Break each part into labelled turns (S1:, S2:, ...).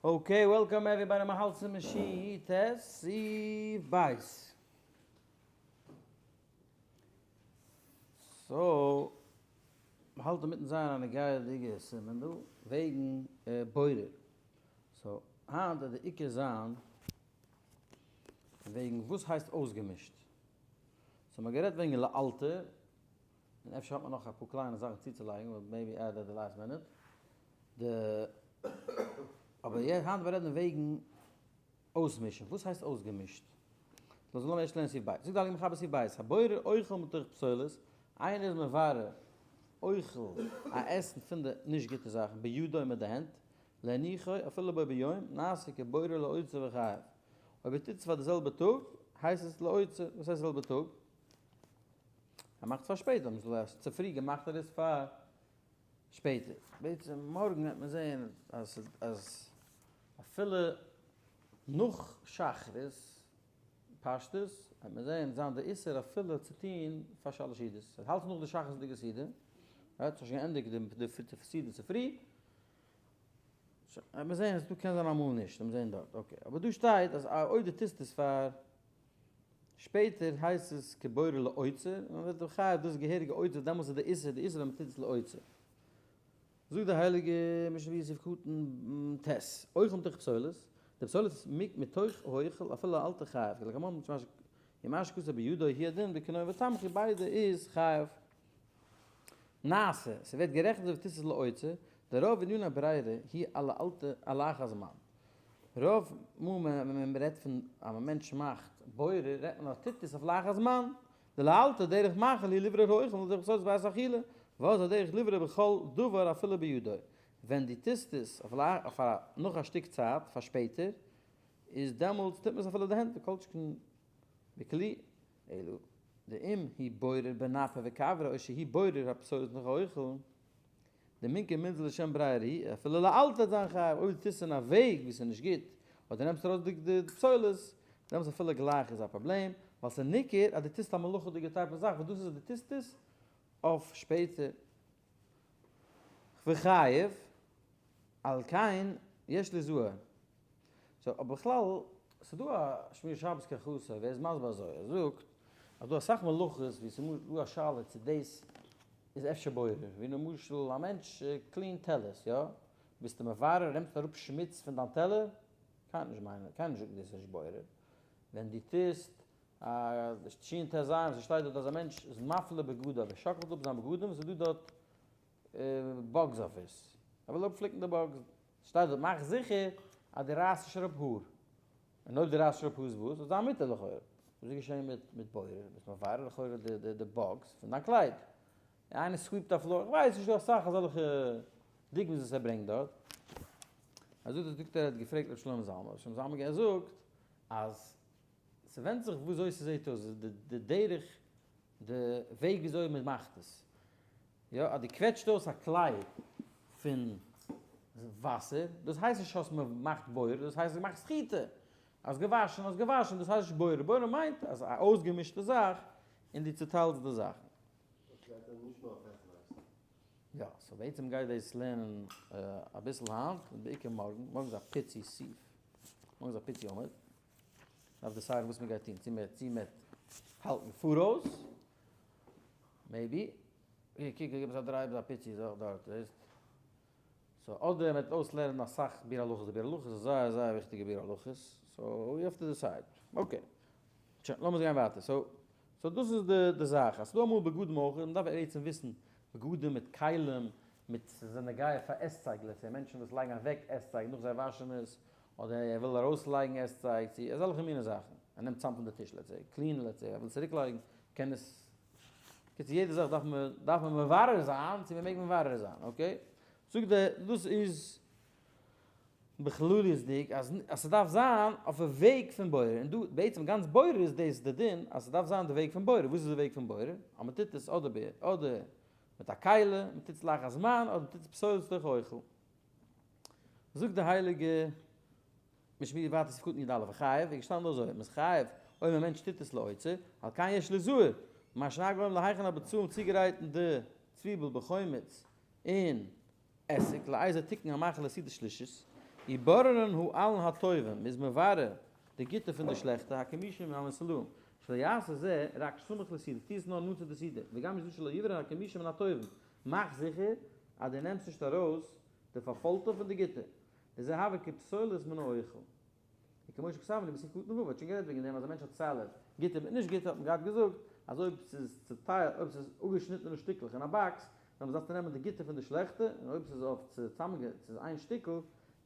S1: Okay, welcome everybody, מ'האלט צום שיעור ט סעיף בית. So, מ'האלט אינמיטן זייער א נוגע'דיגע סימן דא, וועגן בורר. So, היינט וועט די עיקר זיין וועגן וואס הייסט אויסגעמישט. So, מ'האט גערעדט וועגן לאלתר, און אפשר האט מען נאך אפאר קליינע זאכן צוצולייגן, but maybe add at the last minute. די אבער יעצט היינט וועל רעדן וועגן אויסמישן. וואס הייסט אויסגעמישט? לאז לאמיר ערשט לערנען סעיף ב'. זאגט די הייליגע מחבר סעיף ב', הבורר אוכל מתוך פסולת, איינער איז מברר אוכל א עסן פון די נישט גוטע זאכן בידו מיט די הענט, להניחו אפילו בו ביום, נעשה כבורר לאוצר וחייב. אויב ער טוט עס פאר די זעלבע טאג, הייסט עס לאוצר. וואס הייסט זעלבע טאג? ער מאכט עס פאר שפעטער, למשל ער האט צופרי געמאכט ער איז פאר שפעטער, בעצם מארגן וועט מען זעהן אז אז אפילו נאך שחרית פשטות וועט מען זעהן זיין די איסור אפילו צו טוהן פאר שלש סעודות, עס האלט נאך די שחרית'דיגע סעודה, right, ס'האט שוין געענדיגט די סעודה צופרי, וועט מען זעהן אז דא קען זיין אמאל נישט, וועט מען זעהן דארט, okay, אבער דא שטייט אז אויב דו טוסט עס פאר שפעטער הייסט עס כבורר לאוצר, און מען ווערט חייב דאס געהעריגע אוצר, דעמאלס איז די איסור די איסור ווען מען טוט עס לאוצר. זאגט די הייליגע משנה ברורה סעיף קטן ט, אוכל מתוך פסולת, די פסולת איז מתוך האוכל אפילו לאלתר חייב, כדלקמן ומה שכתוב בידו הוא הדין בכינון ותמחוי ביידע איז חייב. נעשה, ס'ווערט גערעכנט אזוי ווי טוט עס לאוצר, די רוב עניני ברירה היא על לאלתר על לאחר זמן. רוב מאל ווען מען רעדט פון אז א מענטש מאכט בורר רעדט מען אז טוט עס אויף לאחר זמן, דלאלתר דרך מאכל היא לברר האוכל דרך פסולת בעת אכילה, ואז הדרך לברר בכל דבר אפילו בידו. ווען דו טוסט עס אויף א נאך א שטיק צייט פאר שפעטער, איז דעמאלטס טוט מען עס אפילו די הענט וכל שכן בכלי, אלא דאם הוא בורר בנפה וכברה או שהוא בורר הפסולת נאך האוכל. די מינקע מינזל לשם ברירה, אפילו לאלתר זיין חייב, אויב דו טוסט אין א וועג וואו ס'איז נישט גוט, אדער נעמסט ארויס די פסולת, דעמאלטס אפילו גלייך איז א פראבלעם, ווייל ס'איז ניכר אז דו טוסט א מלאכה'דיגע type פון זאך, וואס דאס איז אז דו טוסט עס אויף שפעטער. וחייב, על כן יש ליזהר. So, אבער בכלל, ס'איז דא א שמירת שבת כהלכתו, ווער איז מסביר אזוי? ער זאגט אז דא אסאך מלאכות ווי ס'איז דא א שאלה צו דאס איז אפשר בורר, ווי למשל א מענטש clean ט טעלערס, יא? ביסטו מברר, נעמסט אראפ שמוץ פון דיין טעלער? קיינער נישט מיינען, קיינער נישט זאגן דאס איז נישט בורר. ווען דו טוסט א שין ט ז, ס'שטייט דארט אז א מענטש איז מפלה בגדיו, ער שאקלט אפ זיין בגדים, ס'איז דא דארט bugs אויף עס, ער וויל אפפליקן די bugs, שטייט דארט מאך זיכער אז דו רייסט נישט אראפ האר, און אויב דו רייסט אראפ האר איז וואס? איז דיין מותר לכאורה. וואס איז געשען מיט מיט בורר? ביסט מברר לכאורה די די די bugs פון דיין קלייד. איינער sweep ט א floor, איך ווייס נישט דא אסאך אזעלכע דוגמאות וואס ער ברענגט דארט. אזוי זאגט ער ער האט געפרעגט ר' שלמה זלמן, ר' שלמה זלמן געזאגט אז ס'ווענדט זיך וואזוי ס'זעט אויס, די דרך די וועג וויאזוי מ'מאכט עס. יא, אז דו קוועטשט אויס א קלייד פון וואסער, דאס הייסט נישט אז מ'מאכט בורר, דאס הייסט געמאכט סחיטה. האסט געוואשן, האסט געוואשן, דאס הייסט נישט בורר. בורר מיינט אז א אויסגעמישטע זאך און דו צוטיילסט די זאכן.
S2: דאס גייט ער נישט נאר אויף עסן הייסט.
S1: יא, so בעצם גייט דאס לערנען אביסל היינט, און בעיקר מארגן. מארגן איז א פיצי סעיף. מארגן איז א פיצי עמוד. דארף decide ן וואס מ'גייט טון, צו מ'וועט צו מ'וועט האלטן פאראויס, maybe, קוק גיב עס א דריי עפעס א פיצי זאך דארט, זעסט? so אדער מ'וועט אויסלערנען אסאך ביאור הלכות, די ביאור הלכות איז זייער זייער וויכטיגע ביאור הלכות, so you have to decide, okay, שוין לאמיר גיין ווייטער, so so דאס איז די די זאך, אז ס'דא אמאל בגדים אויך, מ'דארף בעצם וויסן, בגדים מיט כלים, מיט ס'איז נוגע פאר עסצייג, let's say מענטשן וואס לייגן אוועק עסצייג נאך זיי וואשן עס, אדער ער וויל ארויסלייגן עסצייג צו אזעלכע מיני זאכן, ער נעמט צאם פון די טיש let's say, clean let's say, ער וויל צוריק לייגן, קען עס, קיצור יעדע זאך דארף מען דארף מען מברר זיין צו מען מעג מברר זיין, okay? זאגט דער דאס איז בכלליות'דיג אז אז ס'דארף זיין אויף א וועג פון בורר, און דא בעצם גאנץ בורר איז דאס די דין אז ס'דארף זיין די וועג פון בורר, וואס איז די וועג פון בורר? אז מ'טוט עס אדער ב אדער מיט א כלי, מ'טוט עס לאחר זמן, אדער מ'טוט עס פסולת תוך האוכל. זאגט די הייליגע משנה ווייטער סעיף קטן י א וחייב, איז געשטאנען דא אזוי, מ'איז חייב אויב א מענטש טוט עס לאוצר, על כן יש ליזהר, מה שנהגו היום להכין הבצלים צוגרייטן די צוויבל בחומץ און עסיג, לאיזה תיקון המאכל לסעודה שלישית. ובררן העלין הטובים, מ'איז מברר די גוטע פון די שלעכטע, הכמושים והמסולאים, שלא יעשה זה רק סמוך לסעודה, טו עס נאר נאנט צו די סעודה, וגם יזהר שלא יברר הכמושים מן הטובים, מאך זיכער אז דו נעמסט נישט ארויס די פארפוילטע פון די גוטע, דזה הוי כפסולת מן האוכל. וכמו שכתבנו בסעיף קטן ו' האט שוין גערעדט וועגן דעם אז א מענטש האט salad, גוטע מיט נישט גוטע האט מען געהאט געזאגט אז אויב ס'איז צוטיילט אויב ס'איז אפגעשניטענע שטיקלעך אין א box דעמאלטס דארפסטו נעמען די גוטע פון די שלעכטע און אויב ס'איז אויף צוזאמגע ס'איז איין שטיקל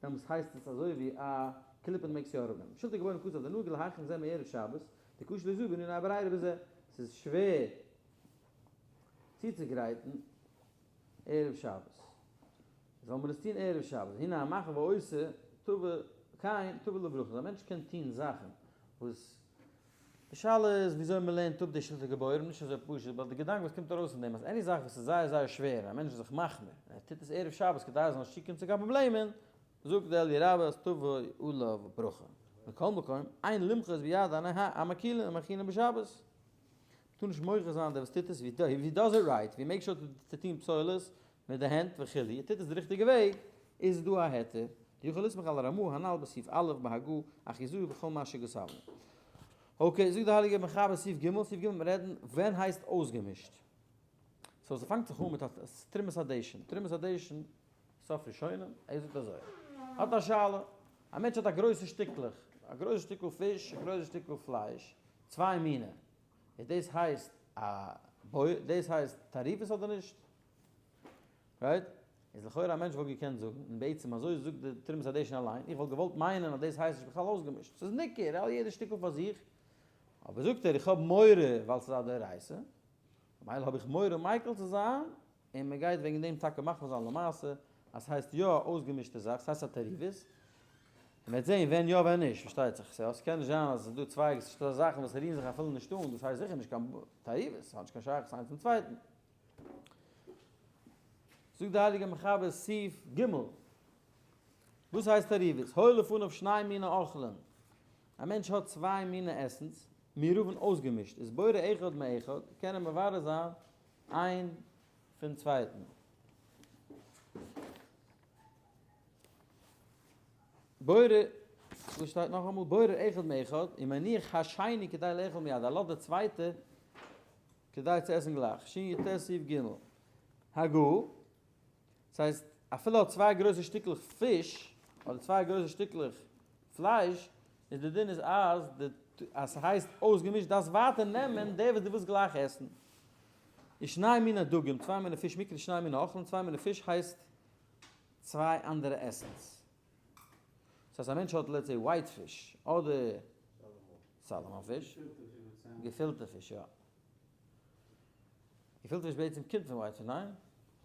S1: דעמאלטס הייסט עס אזוי ווי א קליפה און מעגסט יא אראפנעמען. בשלטי גבוהים כתב דנהוג להכין זה מערב שבת דקשה להיזהר בעניני ברירה בזה ס'איז שווער צוצוגרייטן ערב שבת. זאל מען עס טון ערב שבת, הנה המכין ועושה תבוא כן תבוא לברכה, אז א מענטש קען טון זאכן וואס, די שאלה איז וויאזוי מען לערנט אפ די שלטי גבורים, נישט אזוי פשוט, but די געדאנק וואס קומט ארויס פון דעם אז any זאך וואס איז זייער זייער שווער און א מענטש איז זיך מחמיר און ער טוט עס ערב שבת כדי ער זאל נישט צוקומען צו קיין פראבלעמען, זאגט די אליה רבה אז תבוא עליו ברכה. מכל מקום, אין למחות ביד המקילין המכינים בשבת. מ'טאר נישט מוחה זיין דער וואס טוט עס, ווי does it right, ווי make sure צו טון פסולת מיט די הענט וכו', ער טוט עס די ריכטיגע וועג, איז דא א היתר, יכול לסמוך על הרמ"א הנ"ל בסעיף א' בהגה, אך יזהר בכל מה שכתבנו. okay, זאגט די הייליגע מחבר סעיף ג', סעיף ג' מיר רעדן ווען הייסט אויסגעמישט. so ס'פאנגט זיך אן מיט א תרומת הדשן, תרומת הדשן סוף ראשונים, ער זאגט אזוי, האט א שאלה, א מענטש האט א גרויסע שטיקלעך, א גרויסע שטיקל פיש, א גרויסע שטיקל פלייש, צוויי מיני, איז דאס הייסט א בוי, דאס הייסט תערובות אדער נישט? right? איז לכאורה א מענטש וואלט געקענט זאגן, און בעצם אזוי זאגט די תרומת הדשן אליין, איך וואלט געוואלט מיינען אז דאס הייסט נישט בכלל אויסגעמישט, ס'איז ניכר, אלע יעדע שטיקל פאר זיך, אבער זאגט ער איך האב מורא ווייל ס'איז א דאורייתא, ממילא האב איך מורא מיקל צו זיין, און מען גייט וועגן דעם טאקע מחמיר זיין למעשה אז ס'הייסט יא אויסגעמישטע זאך, ס'הייסט א תערובות, און מ'וועט זען ווען יא ווען נישט, פארשטייט זיך, ס'איז קען נישט זיין אז ס'איז דא צוויי זאכן וואס רירן זיך אפילו נישט אן, דאס הייסט זיכער נישט קיין תערובות, ס'האט נישט קיין שייכות איינס צום צווייטן. זאגט די הייליגע מחבר סעיף ג', וואס הייסט תערובות? היו לפניו שני מיני אוכלים, א מענטש האט צוויי מיני עסנס, מעורבין אויסגעמישט, איז בורר אחד מאחד, קען ער מברר זיין איין פון צווייטן. בורר, וואס שטייט נאכאמאל? בורר אחד מאחד, ומניח השני כדי לאכול מיד, ער לאזט די צווייטע כדי צו עסן גלייך, שי"ט סעיף ג'. הגה, ס'הייסט אפילו האט צוויי גרויסע שטיקלעך פיש, אדער צוויי גרויסע שטיקלעך פלייש, איז די דין איז אז די אז ס'הייסט אויסגעמישט דארפסט ווייטער נעמען די וואס דו ווילסט גלייך עסן. איז שני מיני דגים, צוויי מיני פיש מיקרי שני מיני אוכלים, צוויי מיני פיש הייסט צוויי אנדערע עסנס. ס'הייסט א מענטש האט let's say white fish אדער salmon fish, געפילטע פיש יא. געפילטע פיש בעצם קומט פון white fish ניין?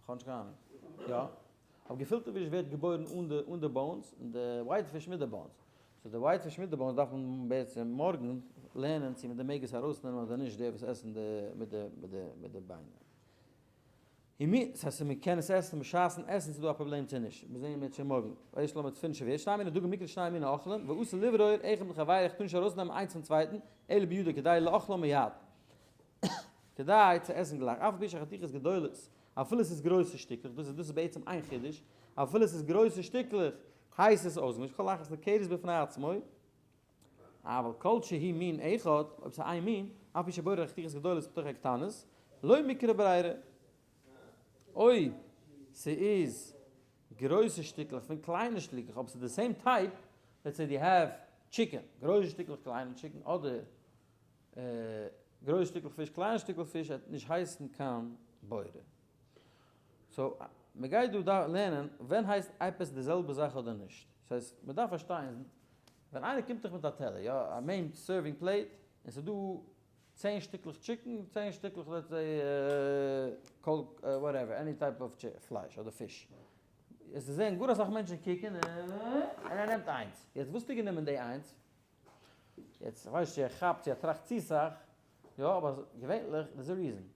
S1: כ'האב נישט קיין אהנונג. יא. אבער געפילטע פיש ווערט געבוירן אן די אן די bones, און די white fish מיט די bones. so די white fish מיט די bones דארף מען בעצם מארגן לערנען צו מען מעג עס ארויסנעמען אדער נישט די וואס עסן די מיט די מיט די מיט די ביינער. און ס'הייסט מען קען עס עסן בשעת'ן עסן ס'איז דא א פראבלעם צו נישט. מיר זעהן מיט שוין מארגן. ויש לומר תפילין שוויער שני מיני דגים מיקרי שני מיני אוכלים ואסור לברור אחד מחבירו איך טאר נישט ארויסנעמען איינס פון צווייטן אלא בידו כדי לאכלו מיד. כדי צו עסן גלייך, אף על פי שחתיכות גדולות, אפילו עס איז גרויסע שטיקלעך, דאס איז דאס איז בעצם איין חידוש, אפילו עס איז גרויסע שטיקלעך, הייסט עס אויסגעמישט, כל אחת ניכרת בפני עצמו, אבל כל שהיא מין אחד, אויב ס'איז איין מין, אף פי שבורר חתיכות גדולות בתוך הקטנות, לא מיקרי ברירה. אויב ס'איז גרויסע שטיקלעך פון קליינע שטיקלעך, אבער ס'איז די same type, let's say דו have chicken, גרויסע שטיקלעך קליינע chicken, אדער גרויס שטיקל פיש קליין שטיקל פיש וועט נישט הייסן קיין בורר. so מען גייט דא לערנען ווען הייסט עפעס די זעלבע זאך אדער נישט. ס'הייסט מען דארף פארשטיין ווען איינער קומט דיך מיט א טעלער יא א main serving plate און ס'איז דא צען שטיקלעך chicken צען שטיקלעך let's say whatever any type of פלייש אדער פיש. וועסטו זען גאר אסאך מענטשן קוקן און ער נעמט איינס. יעצט וואס האסטו גענומען די איינס? יעצט איך ווייס נישט צו ער כאפט צו ער טראכט צו סאך, יא אבער געווענליך there's a reason,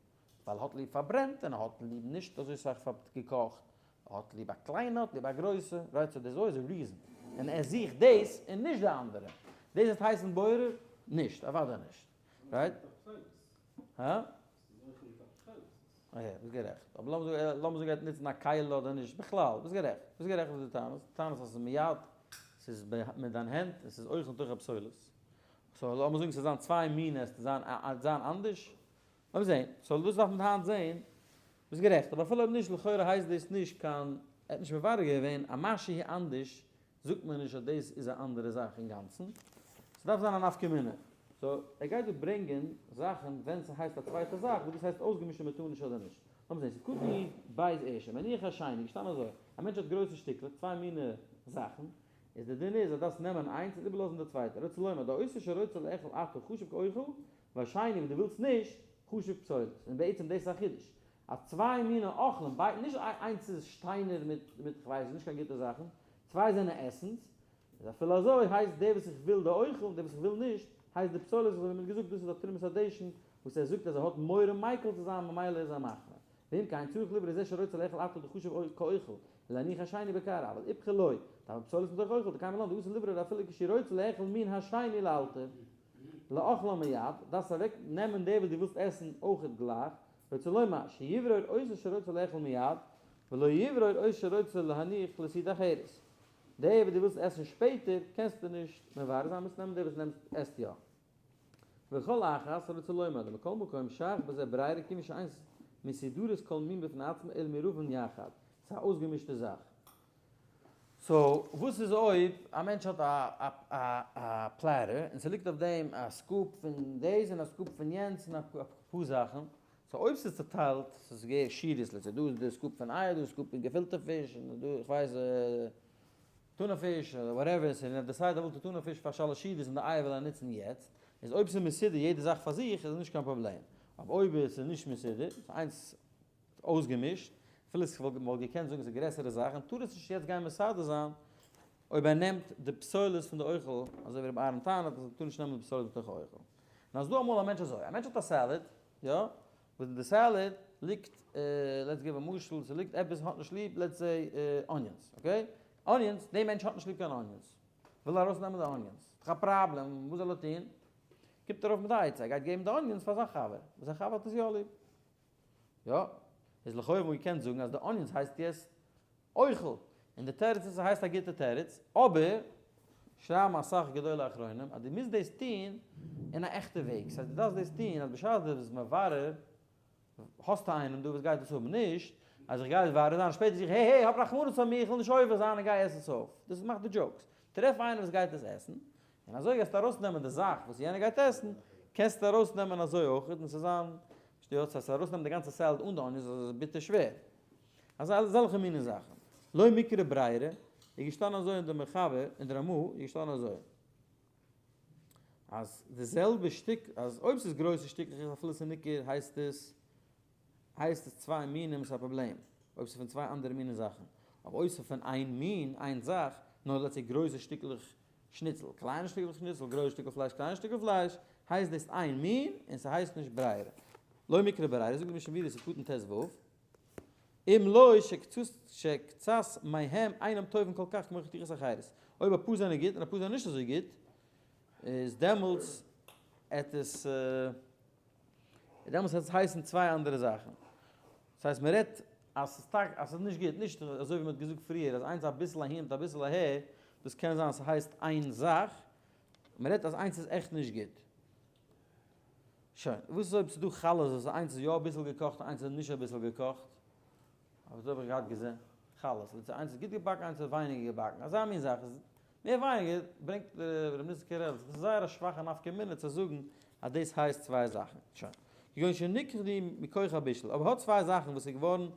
S1: ווייל ער האט ליב פארברענט און ער האט ליב נישט אזוי סאך געקאכט, ער האט ליב א קליינע האט ליב א גרויסע, right so there's always a reason, און ער זוכט דאס און נישט די אנדערע, דאס וועט הייסן בורר? נישט, אוודאי נישט, right? הא? okay, ביסט גערעכט, אבער לאמיר זאגן לאמיר זאגן ער וועט נוצן א כלי אדער נישט, בכלל, ביסט גערעכט, ביסט גערעכט וואס דו טענה'סט, טענה'סט אז ס'איז מיד. ס'איז מיט דיין הענט און ס'איז אוכל מתוך הפסולת. so לאמיר זאגן ס'זאל זיין צוויי מיני, עס זיין זיין אנדערש. לאמיר זעהן. so דאס דארף מען היינט זעהן. ביסט גערעכט, אבער אפילו אויב נישט, לכאורה הייסט דאס נישט קיין, ער האט נישט מברר געווען א משהו אנדערש, זאגט מען נישט אז דאס איז א אנדערע זאך אינגאנצן. ס'דארף זיין א נפקא מינה. so ער גייט דא ברענגען זאכן ווען ס'הייסט א צווייטע זאך, וואס דאס הייסט אויסגעמישט און מ'טאר נישט אדער נישט. לאמיר זעהן, ס'איז קטן בית ערשט, מניח השני, געשטאנען אזוי, א מענטש האט גרויסע שטיקלעך, צוויי מיני זאכן, איז די דין איז אז דארפסט נעמען איינס און איבערלאזן די צווייטע, רוצה לומר, דאותו שרוצה לאכול עתה חשוב כאוכל, והשני וואס דו ווילסט נישט, חשוב פסולת, און בעצם דאס איז א חידוש, אז צוויי מיני אוכלים, ביידע, נישט איינס איז שטיינער מיט מיט כ'ווייס נישט קיין גוטע זאכן, צוויי זענען עסנס, איז אפילו אזוי הייסט דער וואס איך וויל די אוכל און דער וואס איך וויל נישט, הייסט די פסולת, אזוי ווי מ'האט געזאגט דאס איז א תרומת הדשן וואס ער זאגט אז ער האט מורא מיקל צו זיין ממילא איז ער מחמיר. ואם כן צריך לברר זה שרוצה לאכול עתה דחשוב כאוכל, ולהניח השני בקערה, אבל איפכא לא, דהוי פסולת מתוך אוכל, דקיימא לן דאסור לברר אפילו כשרוצה לאכול מן השני לאלתר, לאכלה מיד, דארפסט אוועק נעמען די וואס דו ווילסט עסן אויכעט גלייך, רוצה לומר, שיברור אותו שרוצה לאכול מיד, ולא יברור אותו שרוצה להניח לסעודה אחרת. די וואס דו ווילסט עסן שפעטער קענסטו נישט מברר זיין, מוזט נעמען די וואס נעמסט עסט יא. וכל אחת רוצה לומר, דמכל מקום שייך בזה ברירה כיוון שאין מסודרות כל מין בפני עצמו אלא מעורבין יחד, ס'איז א אויסגעמישטע זאך. so וואס איז אויב א מענטש האט א א platter און ס'ליגט אויף דעם א scoop פון דאס און א scoop פון יענץ און אפאר זאכן, so אויב ס'איז צוטיילט, ס'איז געהעריג שורות, let's say דא איז די scoop פון אייער, דא איז scoop פון געפילטע פיש, און דא איך ווייס טונא פיש אדער whatever, און ער decide ער וויל די טונא פיש פאר שלש סעודות און די אייער וויל ער נוצן יעצט, איז אויב ס'איז מסודר יעדע זאך פאר זיך איז עס נישט קיין פראבלעם, אבער אויב עס איז נישט מסודר, ס'איז איינס אויסגעמישט, אפילו עס וואלט געקענט זאגן ס'איז גרעסערע זאכן, טאר עס נישט יעצט גיין מסדר זיין, אויב ער נעמט די פסולת פון די אוכל, אזוי ווי רבי אהרן טענה'ט אז מ'טאר נישט נעמען די פסולת בתוך האוכל. נאר ס'דא אמאל א מענטש אזוי, א מענטש האט א salad, יא, וואס אין די salad ליגט, let's give א משל, ס'ליגט עפעס האט נישט ליב, let's say onions, okay? Onions, די מענטש האט נישט ליב קיין onions, וויל ארויס נעמען די onions, דאך א פראבלעם, וואס זאל ער טון? קומט ער אויף מיט א עצה, ער גייט געבן די onions פאר זיין חבר, וואס זיין חבר האט עס יא ליב. יא, איז לכאו' וואלט מען געקענט זאגן אז די onions הייסט יעצט אוכל, און די תירוץ איז ס'הייסט א גוטע תירוץ, אבער שרייבן אסאך גדולי אחרונים אז דו מוזט דאס טון אין א עכטע וועג, ס'הייסט דו דארפסט דאס טון אז בשעת דו ביסט מברר האסטו איינעם דא וואס גייט דאס האבן, נישט אז איך גיי מברר זיין און שפעטער זאג איך העי העי האב רחמנות אויף מיר איך וויל נישט עובר זיין און גיי עס עס אויף, דאס מאכט די jokes, טרעף איינעם וואס גייט עס עסן, און אזוי גייסטו ארויסנעמען די זאך וואס יענער גייט עסן, קענסטו ארויסנעמען אזוי אויך און ס'זאל זיין, שטויות, ס'הייסט ארויסנעמען די גאנצע salad אן די onions איז ביטער שווער. אזעלכע מיני זאכן. לא מיקרי ברירה, איז געשטאנען אזוי אין די מחבר, אין די רמ"א איז געשטאנען אזוי, אז די זעלבע שטיק, אז אויב ס'איז גרויסע שטיקלעך איז אפילו ס'איז ניכר הייסט עס, הייסט עס צוויי מינים איז א פראבלעם, אויב ס'איז פון צוויי אנדערע מיני זאכן, אבער אויב ס'איז פון איין מין, איין זאך, נאר let's say גרויסע שטיקלעך שניצל, קליינע שטיקלעך שניצל, גרויסע שטיקל פלייש, קליינע שטיקל פלייש, הייסט דאס איין מין און ס'הייסט נישט ברירה. לא מיקרי ברירה, זאגט די משנה ברורה ס'איז קטן ט"ו, אם לא שקצת מהם אינם טובים כל כך כמו חתיכות אחרות, אויב אפאר זענען גוט און אפאר זענען נישט אזוי גוט, איז דעמאלטס עט עס דעמאלטס וועט עס הייסן צוויי אנדערע זאכן. דאס הייסט מען רעדט אז ס'איז טאקע אז ס'איז נישט גוט, נישט אזוי ווי מ'האט געזאגט פריער אז איינס אביסל אהין מיט אביסל אהער, דאס קען זיין ס'הייסט איין זאך, מ'רעדט אז איינס איז עכט נישט גוט. שוין, וואס איז אויב ס'איז דא חלות וואס איינס איז יא אביסל געקאכט און איינס איז נישט אביסל געקאכט? אזוי האב איך געהאט געזען, חלות, איינס איז גוט געבאקן איינס איז ווייניגער געבאקן, אזא מין זאך איז מער ווייניגער ברענגט ר' ניסן קרליץ, דאס איז זייער א שוואכע נפקא מינה צו זאגן אז דאס הייסט צוויי זאכן. שוין. כגון שנכחדו מכח הבישול, אויב האט צוויי זאכן וואס איז געווארן,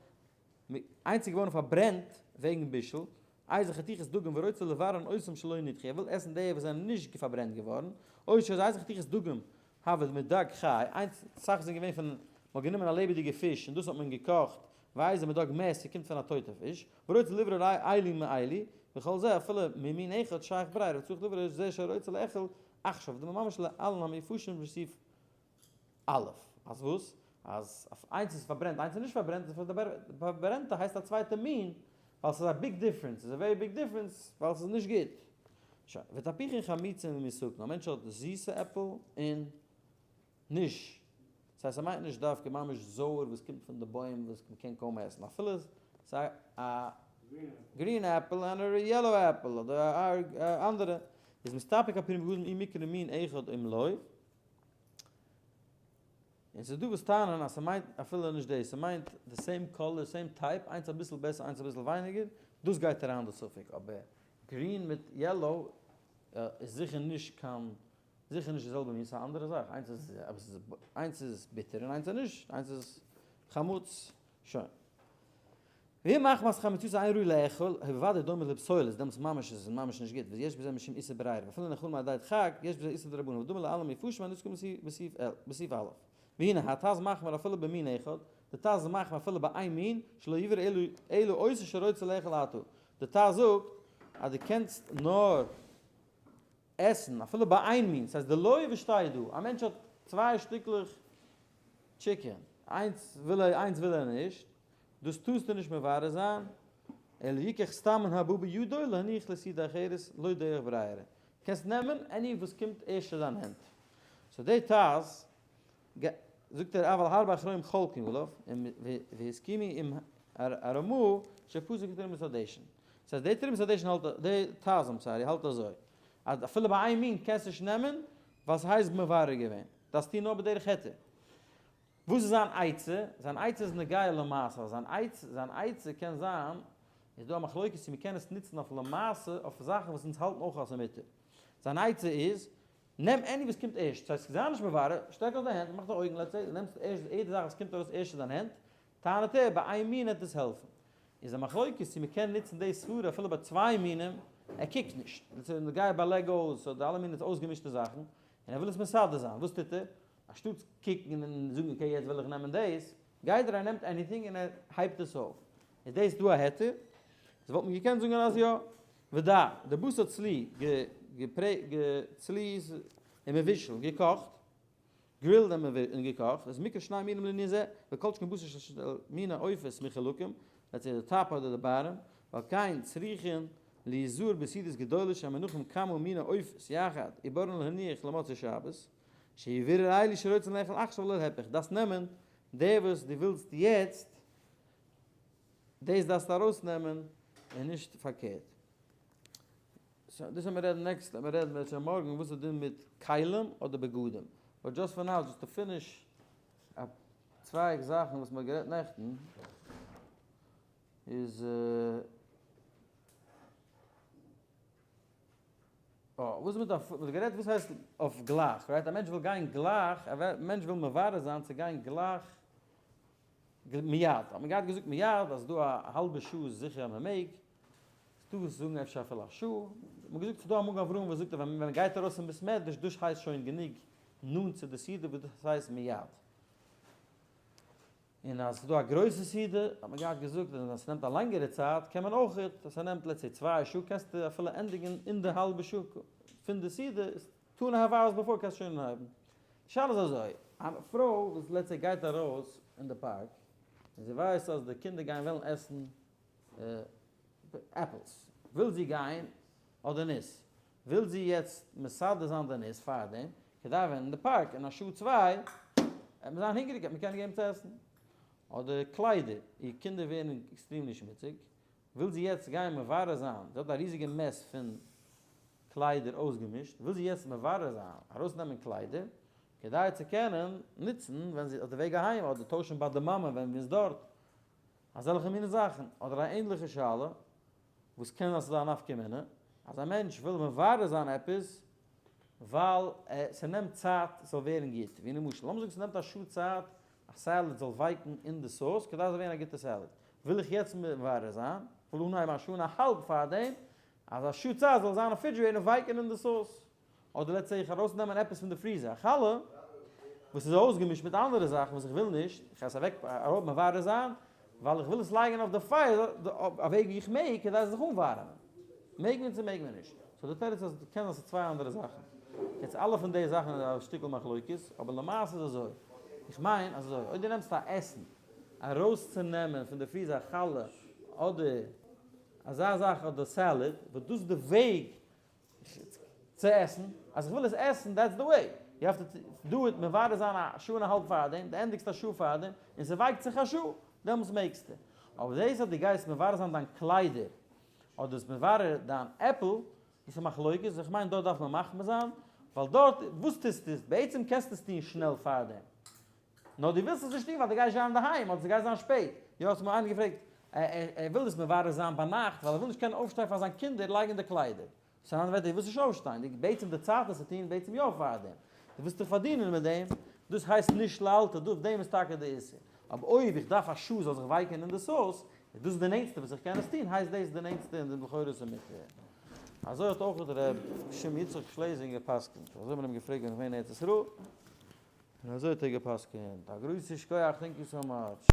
S1: איינס איז געווארן פארברענט וועגן בישול, איזה חתיכת דגים ורוצה לבררן אותם שלא נדחו, ער וויל עסן די וואס זענען נישט פארברענט געווארן, או שאיזה חתיכת דגים הוה מדג חי, איינס סאך זענען געווען פון, מ'האט גענומען א לעבעדיגע פיש און דאס האט מען געקאכט, ואיזה מדג מת, ס'קומט פון א טויטע פיש, ורוצה לברר אלו מאלו, וכל זה אפילו ממין אחד שייך ברירה וצריך לברר זה שרוצה לאכול עכשיו, דממש להלן המפורשים בסעיף א', אז וואס? אז איינס איז פארברענט איינס איז נישט פארברענט, איז די פארברענטע הייסט א צווייטע מין, ווייל ס'איז א big difference, ס'איז א very big difference ווייל ס'איז נישט גוט. שוין, ותפוחין חמוצין ומתוקין, א מענטש האט זיסע עפל און נישט, ס'הייסט ס'מיינט נישט דווקא ממש זויער וואס קומט פון די בוים וואס מ'קען קוים עסן, אפילו ס'איז א. green apple און א yellow apple אדער א אנדערע, איז מסתפק א פרי מגדים אי מיקרי מין אחד אם לא. און ס'איז דא וואס טענה'ן אז ס'מיינט אפילו נישט דאס, ס'מיינט די same color, same type, איינס אביסל בעסער איינס אביסל ווייניגער, דאס גייט אריין די ספק, אבער green מיט yellow איז זיכער נישט קיין, זיכער נישט די זעלבע מין, ס'איז א אנדערע זאך, איינס איז איינס איז ביטער און איינס איז נישט, איינס איז חמוץ, שוין. ואם מחמת חמיצותו אין ראוי לאכול, הוא בוודאי דומה לפסולת, דעמאלטס ממש איז עס ממש נישט גוט, ויש בזה משום איסור ברירה, ואפילו נאכלין על ידי דחק, יש בזה איסור דרבנן, ודומה להלן מפורש מהנזכר בסעיף א'. והנה, הט"ז מחמיר אפילו במין אחד, די ט"ז איז מחמיר אפילו ביי איין מין, שלא יברר אלא אותו שרוצה לאכול עתה. די ט"ז זאגט אז דו קענסט נאר עסן אפילו ביי איין מין, ס'הייסט די לוי' וואס שטייט דא, א מענטש האט צוויי שטיקלעך chicken, איינס וויל ער איינס וויל ער נישט, דאס טארסטו נישט מברר זיין, אלא יקח סתם מן הבא בידו להניח לסעודה אחרת לא דרך ברירה, קענסט נעמען any וואס קומט ערשט צו דיין הענט. so די ט"ז זאגט ער אבל הרבה אחרונים חולקין עליו, והסכימו עם הרמ"א שפסק כתרומת הדשן. ס'הייסט די תרומת הדשן האלט, די ט"ז I'm sorry האלט אזוי, אז אפילו ביי איין מין קענסטו נישט נעמען ווייל ס'הייסט מברר געווען, דארפסט טון נאר בדרך היתר. וואס איז זיין עצה? זיין עצה איז נוגע למעשה, זיין עצה, זיין עצה קען זיין, איז דא א מחלוקת צו מ'קען עס נוצן אויף למעשה, אויף זאכן וואס אונז האלטן אויך אז ס'מותר. זיין עצה איז, נעם any וואס קומט ערשט, ס'הייסט זיי נישט מברר, שטעק אויס די הענט, מאך די אויגן let's say, דו נעמסט ערשט יעדע זאך וואס קומט ארויס ערשט אין דיין הענט, טענה'ט ער, ביי איין מין העט עס העלפן. איז א מחלוקת צו מ'קען נוצן די סברה אפילו ביי צוויי מינים, ער קוקט נישט, let's say נוגע ביי Legos אדער אלע מיני אויסגעמישטע זאכן, און ער וויל עס מסדר זיין, וואס טוט ער? אנשטאטס קוקן און זאגן okay יעצט וויל איך נעמען דאס, גייט ער ער נעמט anything און ער הייבט עס אויף. איז דאס דא א היתר? איז וואלט מען געקענט זאגן אז יא. ודע, די בשר צלי, צלי איז ומבושל, געקאכט, grilled און געקאכט, איז מיקרי שני מינים לענין זה, וכל שכן בשר של מיני עופות מחולקים, let's say די top אדער די bottom, ועל כן צריכין ליזהר בסעודות גדולות שהמונחים כמה מיני עופות יחד, ובררן להניח למוצאי שבת, שיברר אלו שרוצים לאכול עכשיו ולא להיפך, דארפסט נעמען די וואס דו ווילסט יעצט, דאס דארפסטו ארויסנעמען און נישט פארקערט. so דאס וועלן מיר רעדן next, וועלן מיר רעדן בעז ה מארגן וואס איז דין מיט כלים אדער בגדים. but just for now, just to finish א צוויי זאכן וואס מ'האט גערעדט נעכטן, איז אה, וואס מיט א, מ'האט גערעדט וואס הייסט אויף גלייך, right? א מענטש וויל גיין גלייך, א מענטש וויל מברר זיין צו גיין גלייך מיד, האט מען געהאט געזאגט מיד אז דא א האלבע שעה איז זיכער אז מ'מעג, ס'דא וואס זאגן אפשר אפילו א שעה, מ'האט געזאגט ס'דא א מגן אברהם וואס זאגט אז ווען מ'גייט ארויס פון בית מדרש דאס הייסט שוין גענוג נאנט צו די סעודה וואס דאס הייסט מיד. און אז ס'דא א גרויסע סעודה האט מען געהאט געזאגט אז אז ס'נעמט א לענגערע צייט קען מען אויכעט, אז ס'נעמט let's say 2 שעה קענסטו אפילו ענדיגן אין די האלבע שעה פון די סעודה, איז 2.5 hours before קענסטו שוין אנהייבן. די שאלה איז אזוי, א פרוי וואס let's say גייט ארויס אין די פארק און זי ווייסט אז די קינדער גייען וועלן עסן apples, וויל זי גיין אדער ניס? וויל זי יעצט מסדר זיין די ניס פארדעם, כדי ווען אין די פארק אין א שעה צוויי וועט מען זיין הונגעריג וועט מען קענען געבן צו עסן. אדער קליידער, איר קינדער ווערן extremely שמוציג, וויל זי יעצט גיין מברר זיין, זי האט א ריזיגע mess פון קליידער אויסגעמישט, וויל זי יעצט מברר זיין, ארויסנעמען קליידער, כדי צו קענען נוצן ווען זי איז אויף די וועג אהיים, אדער טוישן ביי די מאמע ווען מ'איז דארט, אזעלכע מיני זאכן, אדער א ענדליכע שאלה, וואס קען זיין ס'איז א נפקא מינה, אז א מענטש וויל מברר זיין עפעס, ווייל ס'נעמט צייט ס'זאל ווערן גוט, ווי למשל, לאמיר זאגן ס'נעמט א שעה צייט א salad זאל ווייקן אין די sauce כדי ס'זאל ווערן א גוטע salad, וויל איך יעצט מברר זיין, כ'וויל אנהייבן א שעה און א האלב פארדעם, אז א שעה צייט זאל זיין refrigerator און ווייקן אין די sauce. אדער let's say איך ארויסנעמען עפעס פון די freezer, א חלה וואס איז אויסגעמישט מיט אנדערע זאכן וואס איך וויל נישט, איך גיי עס אוועק אראפ מברר זיין, ווייל איך וויל עס לייגן אויף די פייער א וועג ווי איך מעג כדי עס זאל זיך אנווארעמען. מעג מען צו מעג מען נישט? so די תירוץ אז קען זיין ס'איז צוויי אנדערע זאכן. יעצט אלע פון די זאכן איז א שטיקל מחלוקת, אבער למעשה איז אזוי, איך מיין אז אזוי, אויב דו נעמסט א עסן ארויסצונעמען פון די freezer א חלה אדער אזא זאך אדער salad, וואס דאס איז די וועג צו עסן, אז איך וויל עס עסן, that's the way, you have to do it, מברר זיין א שעה און א האלב פארדעם, דו ענדיגסט א שעה פארדעם, און ס'ווייקט זיך א שעה, דעמאלטס מעגסטו. אבער דאס אז דו גייסט מברר זיין דיין קליידער, אדער דאס מברר דיין עפל, דאס איז מחלוקת, איך מיין דארט דארף מען מחמיר זיין, ווייל דארט, וואס טוסטו? בעצם קענסטו עס טון שנעל פארדעם. נאר דו ווילסט עס נישט טון ווייל דו גייסט זיין אינדערהיים אדער ס'גייט זיין שפעט. יא, האט מיר איינער געפרעגט, ער וויל עס מברר זיין ביינאכט ווייל ער וויל נישט קענען אויפשטיין פאר זיין קינדער לייגן די קליידער. סא אין אנדערע ווערטער, דו ווילסט נישט אויפשטיין, דו בעטסט די צייט עס צו טון בעצם יא פארדעם. דו ווילסט דיך פארדינען מיט דעם, דאס הייסט נישט לאלתר, דא אויף דעם איז טאקע די איסור. אבער אויב איך דארף א שעה זאל זיך ווייקען אין די סאוס, איז דאס די נענטסטע וואס איך קען עס טון, הייסט דאס די נענטסטע אין די לכאורה איז מותר. אזוי האט אויך ר' שמעון יצחק שלעזינגער גע'פסק'נט, אזוי האט מען אים געפרעגט ווען איך בין אין ארץ ישראל, און אזוי האט ער גע'פסק'נט. א גרויסע שכוח, thank you so much.